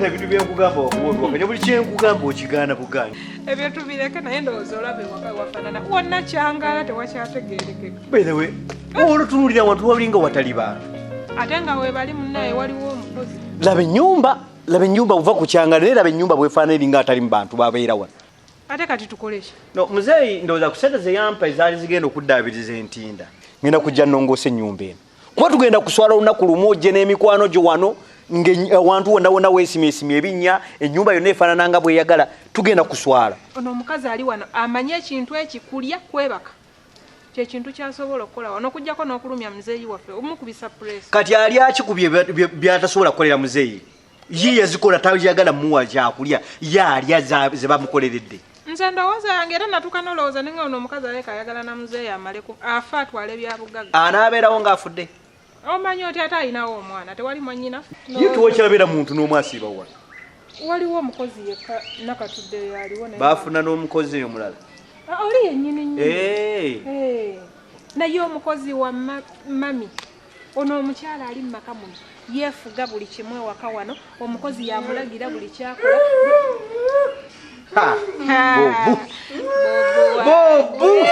Leeta ebintu byenkugamba wakuba obiwakanya buli kyenkugamba okigaana bugaanyi. Ebyo tubireke, naye ndowooza olaba ewaka wafaanana wonna kyangala, tewakyategeerekeka. By the way, olutunuulira wantu walinga watali bantu. Ate nga weebali munnaye, waliwo omukozi. Laba ennyumba, laba ennyumba, buva ku kyangala, naye laba ennyumba bwefaanana, eringa atali mu bantu babeera wano. Ate kati tukole ki? No, muzeeyi ndowooza ku sente ze yampa ezaali zigenda okuddaabiriza entinda, ngenda kujja nnongoosa ennyumba eno, kuba tugenda kuswala olunaku lumu ojje n'emikwano gyo wano ng'awantu wonna wonna weesimyesimye ebinnya, ennyumba yonna efaanana nga bweyagala. Tugenda kuswala. Ono omukazi ali wano amanyi ekintu ekikulya kwebaka, kyekintu kyasobola okukola wano, okugjako n'okulumya muzeeyi waffe omukubisa pressure. Kati ali akikubye byatasobola kukolera muzeeyi, ye yazikola, tayagala muwa kyakulya, ye alya ze bamukoleredde. Nze ndowooza yange era natuuka nolowooza ninga ono omukazi aleka ayagala na muzeeyi amaleku afe atwale byabugagga. Anaabeerawo ng'afudde? Omanyi oti ate alinawo omwana, tewali mwanyina. Ye tuwakyabeera muntu n'omwasiiba wano. Waliwo omukozi yekka Nakatudde yaliwo naye. Baafuna n'omukozi omulala? Ah, oli yennyini nnyini. Eh. Eh, naye omukozi wa mami ono omukyala ali mu maka muno yeefuga buli kimu ewaka wano, omukozi yamulagira buli kyakola. Ha! Bobu! Bobu!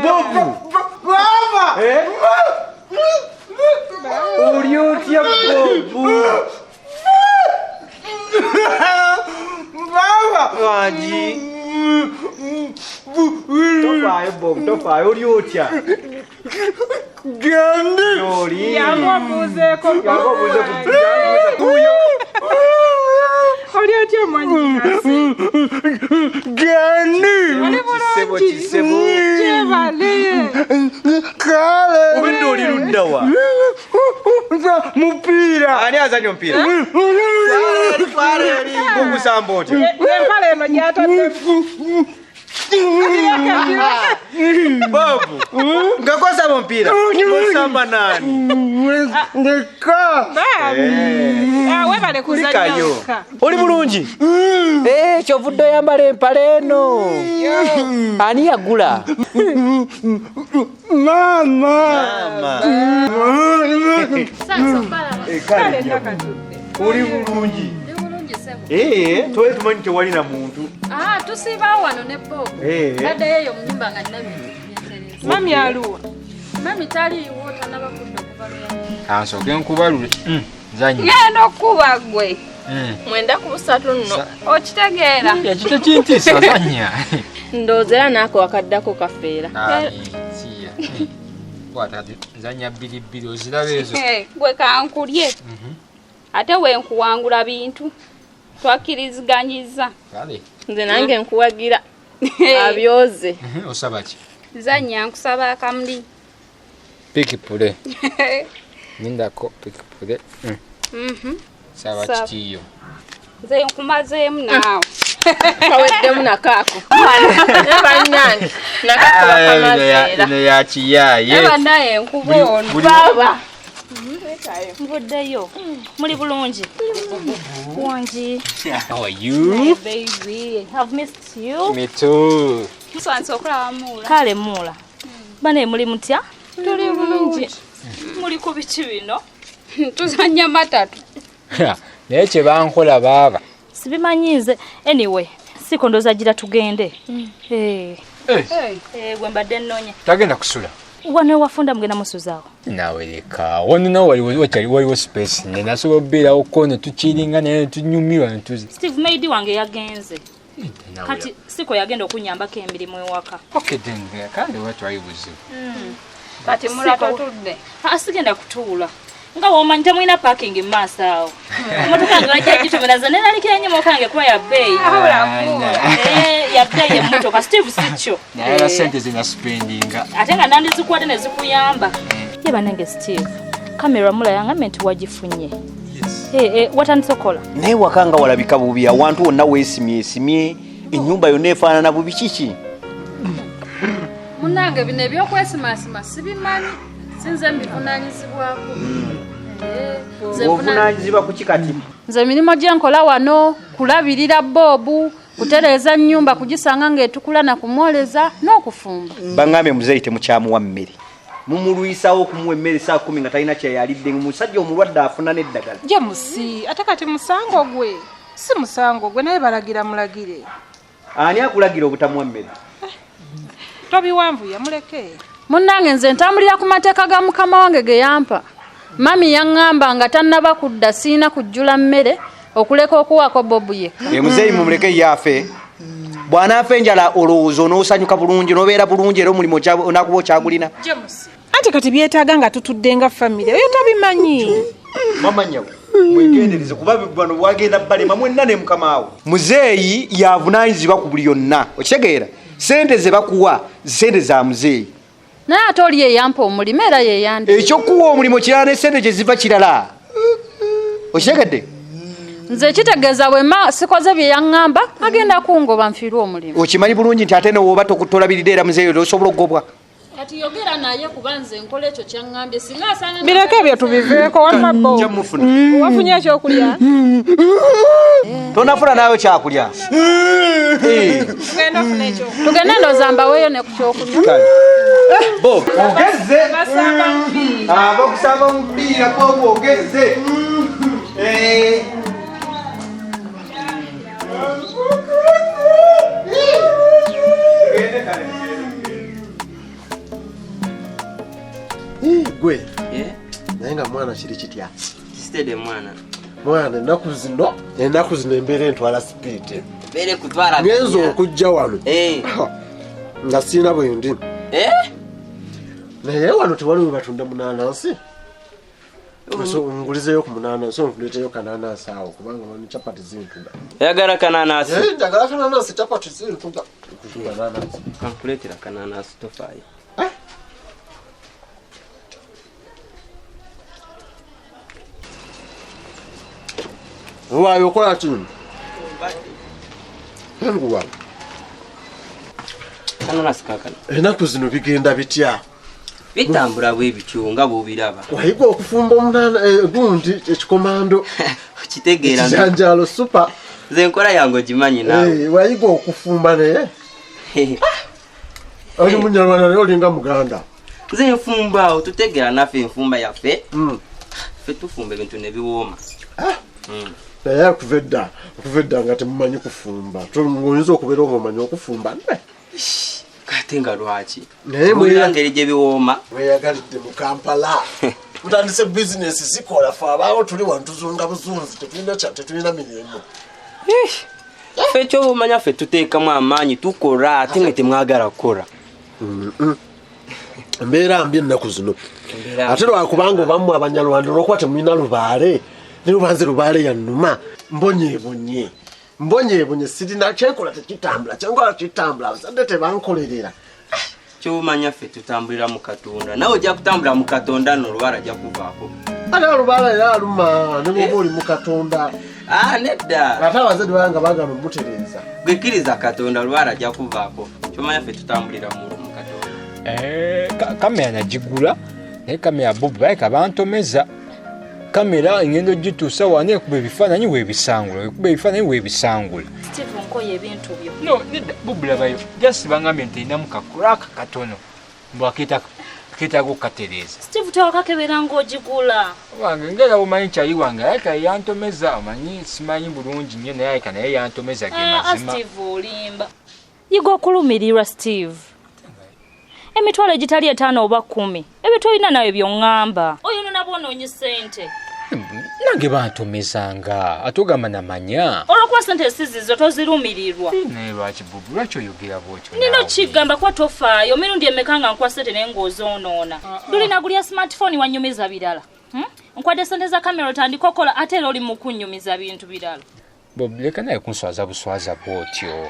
Bobu! Baba! Eh? Oli otya, Bobu? Baba! Wangi? Tofaayo Bobu, tofaayo, oli otya? Gandi! Oli? Yangu obuuzeeko. Yangu obuuze kuyo. Oli otya, mwanyinasi? Gandi! Oli Kisebo, bulungi? kisebo. Kyebale. Kale! Obedde oli ludda wa? Mupiira! Ani azanya omupiira? Ogusamba otya? Empale eno gyatadde. Bobu, nga gwosamba omupiira, osamba naani? Ndeka! Ah, webale kuzannya. Kulikayo. Wekka. Oli bulungi? Eh, kyovudde oyambala empale eno? Ani yagula? Mama! Maama. Kale Nakatudde. Oli bulungi? Ndi bulungi, ssebo. Eh, twali tumanyi tewali na muntu. Ah, tusiibawo wano ne Bob. Eh. Baddeyo eyo mu nnyumba nga nina bintu byentereza. Mami aluwa? Mami taliiwo, tanaba kudda okuva lwe yajja. Kansooke nkubalule. Nzannya. Ngenda okukuba gwe 93 nno, okitegeera? Ekyo tekintiisa, zannya. Ndowooza era naako wakaddako kafeera. Siya. Kwata, nzannya bbiri bbiri, oziraba ezo. Eh, gwe kankulye ate wenkuwangula bintu twakkiriziganyiza. Kale. Nze nange nkuwagira abyoze. Osaba ki? Zannya, nkusaba akamuli. Pikipule. Nindako pikipule. Saba. Saba. Kitiyo. Nze nkumazeemu naawe. Kaweddemu nakaako bannange, nakakuba kamazeera. Eno ya kiyaaye. Aba naye nkuba ono. Baba. Nvuddeyo, muli bulungi? Wangi? How are you? Baby, I've missed you. Me too. Muswansa okulaba muula. Kale muula bane, muli mutya? Tuli bulungi. Muli ku biki bino? Tuzannya matatu. Naye kye bankola baaba. Sibimanyi nze. Anyway, siko ndooza gira tugende. Eh. Eh, gwe mbadde nnoonya. Tagenda kusula. Wano ewafunda mugenda musuzaawo? Naawe leka, wano nawo waliwo wakyali waliwo space nene, nasobola okubeerawo ko ne tukiringa naye ne tunyumirwa ne tuzi. Steve, maid wange yagenze. Naawe. Kati siko yagenda okunyambako emirimu ewaka. Okay then, kale watwali buzibu. Kati mula totudde. Ah, sigenda kutuula. Nga womanyi temulina parking mu maaso awo, emotoka yange bajja gitomera. Nze neralikira nnyo emotoka yange kuba ya bbeeyi. Eh, ya bbeeyi emmotoka, Steve, si kyo? Naye era sente zina spendinga. Ate nga nandizikuwadde ne zikuyamba. Ye bannange Steve, kamera mula yangambye nti wagifunye. Eh, eh, watandise okukola? Naye waka nga walabika bubi, awantu wonna weesimyesimye, ennyumba yonna efaanana bubi, kiki? Munnange, bino ebyokwesimaasima sibimanyi, sinze mbivunanyizibwako. Eh, nze Ovunaanyizibwa ku kikati? Nze emirimu gye nkola wano kulabirira Boobu, kutereeza nnyumba kugisanga ng'etukula na kumwoleza n'okufumba. Baŋŋambye muzeeyi temukyamuwa mmere. Mumulwisawo okumuwa emmere saa 10 nga talina kyeyalidde, omusajja omulwadde afuna n'eddagala. James, ate kati musango gwe. Si musango gwe naye balagira mulagire. Ani akulagira obutamuwa mmere? Tobiwanvuya muleke. Munnange nze ntambulira ku mateeka ga mukama wange ge yampa. Mami yaŋŋamba nga tannaba kudda siina kujjula mmere okuleka okuwaako Bobu yekka. Muzeeyi mumuleke ye afe. Bw'anaafa enjala olowooza onoosanyuka bulungi n'obeera bulungi era omulimu onaakuba okyagulina. James, anti kati byetaaga nga tutudde nga famire oyo tabimanyi. Mama nnyawo mwegendereze kuba bano bwagenda balema mwenna ne mukama wo. Muzeeyi yavunaanyizibwa ku buli yonna, okitegeera? Ssente ze bakuwa ssente za muzeeyi. Naye ate oli yeyampa omulimu era yeyandi. Ekyokuwa omulimu kirala ne ssente gye ziva kirala. Okitegedde? Nze kitegeeza bwe sikoze bye yaŋŋamba agenda kungoba nfiirwe omulimu. Okimanyi bulungi nti ate newooba tolabirira era muzeeyi osobola okugobwa. Kati yogera naye kuba nze nkola ekyo kyaŋŋambye singa asanga. Bireke ebyo tubiveeko wamma bo. Wafunye ekyokulya? Tonafuna naawe kyakulya. Tugenda ofuna ekyokulya. Tugende ndowooza mbaweeyo ne ku kyokunywa. Bob, ogezze. Aba okusamba omupiira Bob ogezze. Gwe naye nga mwana kiri kitya? Kisitede mwana. Mwana ennaku zino embeera entwala sipiidi. Mbeera ekutwala. Ngenza okujja wano. Nga sirina bwe ndi. Naye wano tewali we batunda munanansi. Ngulizeyo ku munanansi onfuleeteyo kananansi awo kubanga wano chapati zintunda. Oyagala kananasi? Njagala kananasi, chapati zintunda. Kananasi. Kankuleetera kananasi tofaayo. Waayo okola ki? Nkuwa. Kananasi kaakano. Ennaku zino bigenda bitya? Bitambula bwe bityo nga bw'obiraba. Wayiga okufumba omunana gundi ekikomando. Kitegeera. Ekijanjaalo super. Nze enkola yange ogimanyi naawe. Wayiga okufumba naye. Oli Munyarwanda naye olinga Muganda. Nze nfumba awo tutegeera naffe enfumba yaffe. Ffe tufumba ebintu ne biwooma. Naye okuva edda nga temumanyi kufumba. Oyinza okubeera ng'omanyi okufumba nne. Kate nga lwaki? Naye ngeri gye biwooma. Mweyagalidde mu Kampala. Mutandise bizinesi zikola ffe abaawo tuli wano tuzunga buzunzi tetulina mirimu. Ffe kyoba omanya ffe tuteekamu amaanyi tukola ate nga temwagala kukola. Embeera mbi ennaku zino. Ate lwakubanga obammwe Abanyarwanda olw'okuba temulina lubaale. Lubanze lubaale yannuma mbonyeebonye sirina kyenkola tekitambula kyenkola kitambula abazadde tebankolerera. Kyomanya ffe tutambulira mu Katonda nawe ojja kutambula mu Katonda nno olubaala ajja kuvaako. Ate olubaala era aluma ne bw'oba oli mu Katonda. Nedda. Ate abazadde banga bagamba omutereeza. Gwe kkiriza Katonda olubaala ajja kuvaako. Kyomanya ffe tutambulira mu Katonda. Kamera nagigula naye kamera Bob baleka bantomeza. Kamera engendo gituusa wano ekuba ebifaananyi weebisangula, ekuba ebifaananyi weebisangula. Steve nkoye ebintu byo. No, nedda Bob labayo. Just bangambye nti erinamu kakuraka katono. Mbu akeetaaga okukatereeza. Steve tewakakebera ng'ogigula. Wange ngera omanyi kyali wange alabika yantomeza omanyi simanyi bulungi nnyo naye alabika naye yantomeza ge mazima. Steve olimba. Yiga okulumirirwa Steve. Emitwalo egitali 5 oba 10 ebyo tolina nawe by'oŋŋamba. Oyo nno nabwonoonye ssente. Nange bantomezanga ate ogamba namanya. Olw'okuba ssente sizizo tozirumirirwa. Naye lwaki Bob lwaki oyogera bw'otyo? Nina okigamba kuba tofaayo mirundi emeka nga nkuwa ssente naye ng'ozoonoona. Luli nagulya smartphone wannyumiza birala. Nkwadde ssente za kamera otandika okola ate era oli mu kunnyumiza bintu birala. Bob leka naye kunswaza buswaza bw'otyo.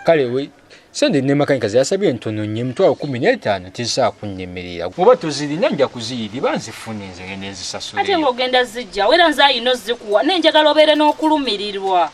Kale sente ne makanika yasabye ntono nnyo emitwalo 15 tezisobola kunnemerera. Oba tozirina nja kuziyiriba nzifune nze ngende nzisasuleyo. Ate ng'ogenda zijja era nze ayina ozikuwa naye njagala obeere n'okulumirirwa.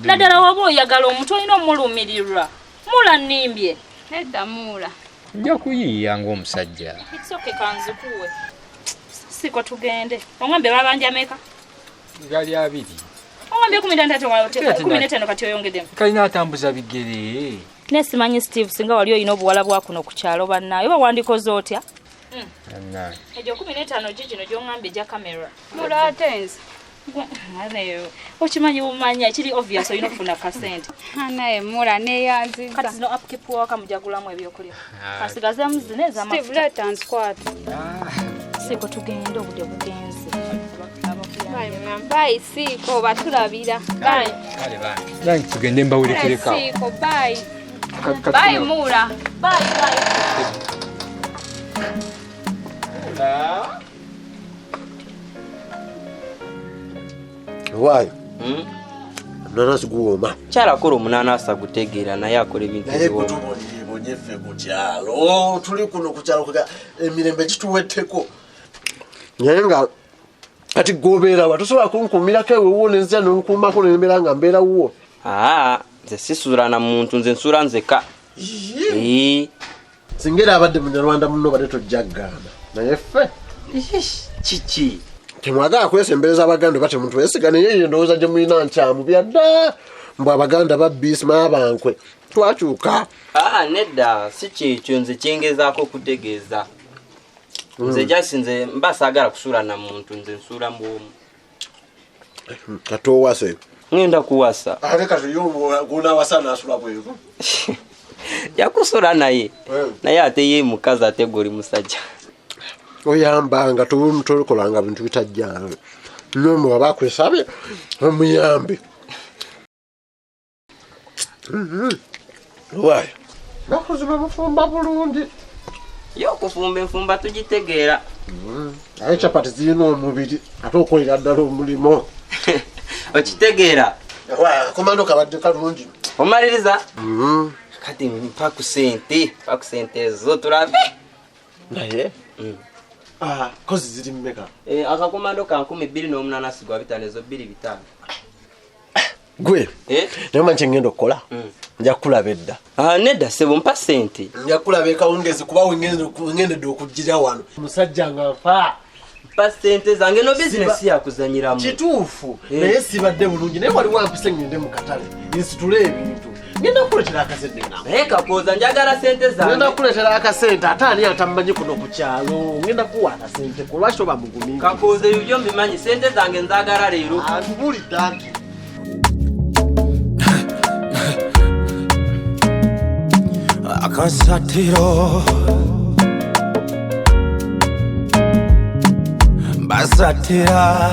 Naddala w'oba oyagala omuntu olina omulumirirwa. Muula nnimbye. Nedda muula. Nja kuyiiya ng'omusajja. It's okay kanzikuwe. Siko tugende. Ongambye babanja meka? Gali 2. Ongambye 15 15 kati oyongeddemu. Kalina atambuza bigere. Nesimanyi Steve singa wali oyina obuwala bwa kuno ku kyalo bannaayo oba wandikoze otya? Egyo 15 gigino gy'oŋŋambye egya kamera. Mula ate nze. Okimanyi bumanya kiri obvious olina okufuna kasente. Naye mula neeyanziza. Kati zino upkeep waka mujagulamu ebyokulya. Kasigazeemu zino ez'amafuta. Steve leeta nzikwate. Siiko tugende obudde bugenze. Bye Siiko batulabira. Bye. Kale bye. Nange tugende mbawerekereko. Siiko bye. Bye Mula. Bye bye. Mula. Waayo. Omunanasi guwooma. Kyalakola omunanasi agutegeera naye akola ebintu naye gutubonyebonye ffe ku kyalo. Tuli kuno ku kyalo emirembe gituwetteko. Naye nga kati gobeera wa tosobola kunkuumirako ewuwo nenzija nonkuumako nembeera nga mbeera wuwo. Nze sisuula na muntu nze nsuula nzeka. Singa era abadde Munyarwanda muno badde tojja kugamba. Naye ffe kiki? Temwagala kwesembereza Abaganda oba temutwesiga naye eyo ndowooza gye mulina nkyamu byadda. Mbu Abaganda babbiisima abankwe. Twakyuka. Nedda si kyekyo nze kyengezaako okutegeeza. Nze jasi nze mba saagala kusuula na muntu nze nsuula mu omu. Kati owase? Ngenda kuwasa. Ate kati ye gw'onaawasa n'asula bweru? Yakusula naye. Naye ate ye mukazi ate gwe oli musajja. Oyambanga tokolanga bintu bitajjanga. N'omu aba akwesabye omuyambe. Waayo. Naku zino mufumba bulungi. Ye okufumba enfumba tugitegeera. Naye capati zirina omubiri ate okolera ddala omulimu. Okitegeera. Waayo akomando kabadde kalungi. Omaliriza? Kati mpa ku ssente, mpa ku ssente ezo tulabe. Naye? Kozi ziri mmeka? Akakomando ka 2000 n'omunanasi gwa 5 ezo 25. Gwe? Naye omanyi kye ngenda okukola? Nja kukulaba edda. Nedda ssebo mpa ssente. Nja kukulaba ekawungezi kuba wengendedde okuggira wano. Musajja nga nfa. Mpa ssente zange no bizinesi yakuzanyiramu. Kituufu naye sibadde bulungi naye waliwo ampise ngende mu katale nsitule ebintu. Ngenda kukuleetera akasente nako. Naye Kakooza njagala ssente zange. Ngenda kukuleetera akasente ate ani atamumanyi kuno ku kyalo. Ngenda kuwa akasente ko lwaki oba mugumiikiriza. Kakooza ebyo byo mbimanyi ssente zange nzaagala leero. Nkubuulidde anti. Akasatiro basatira.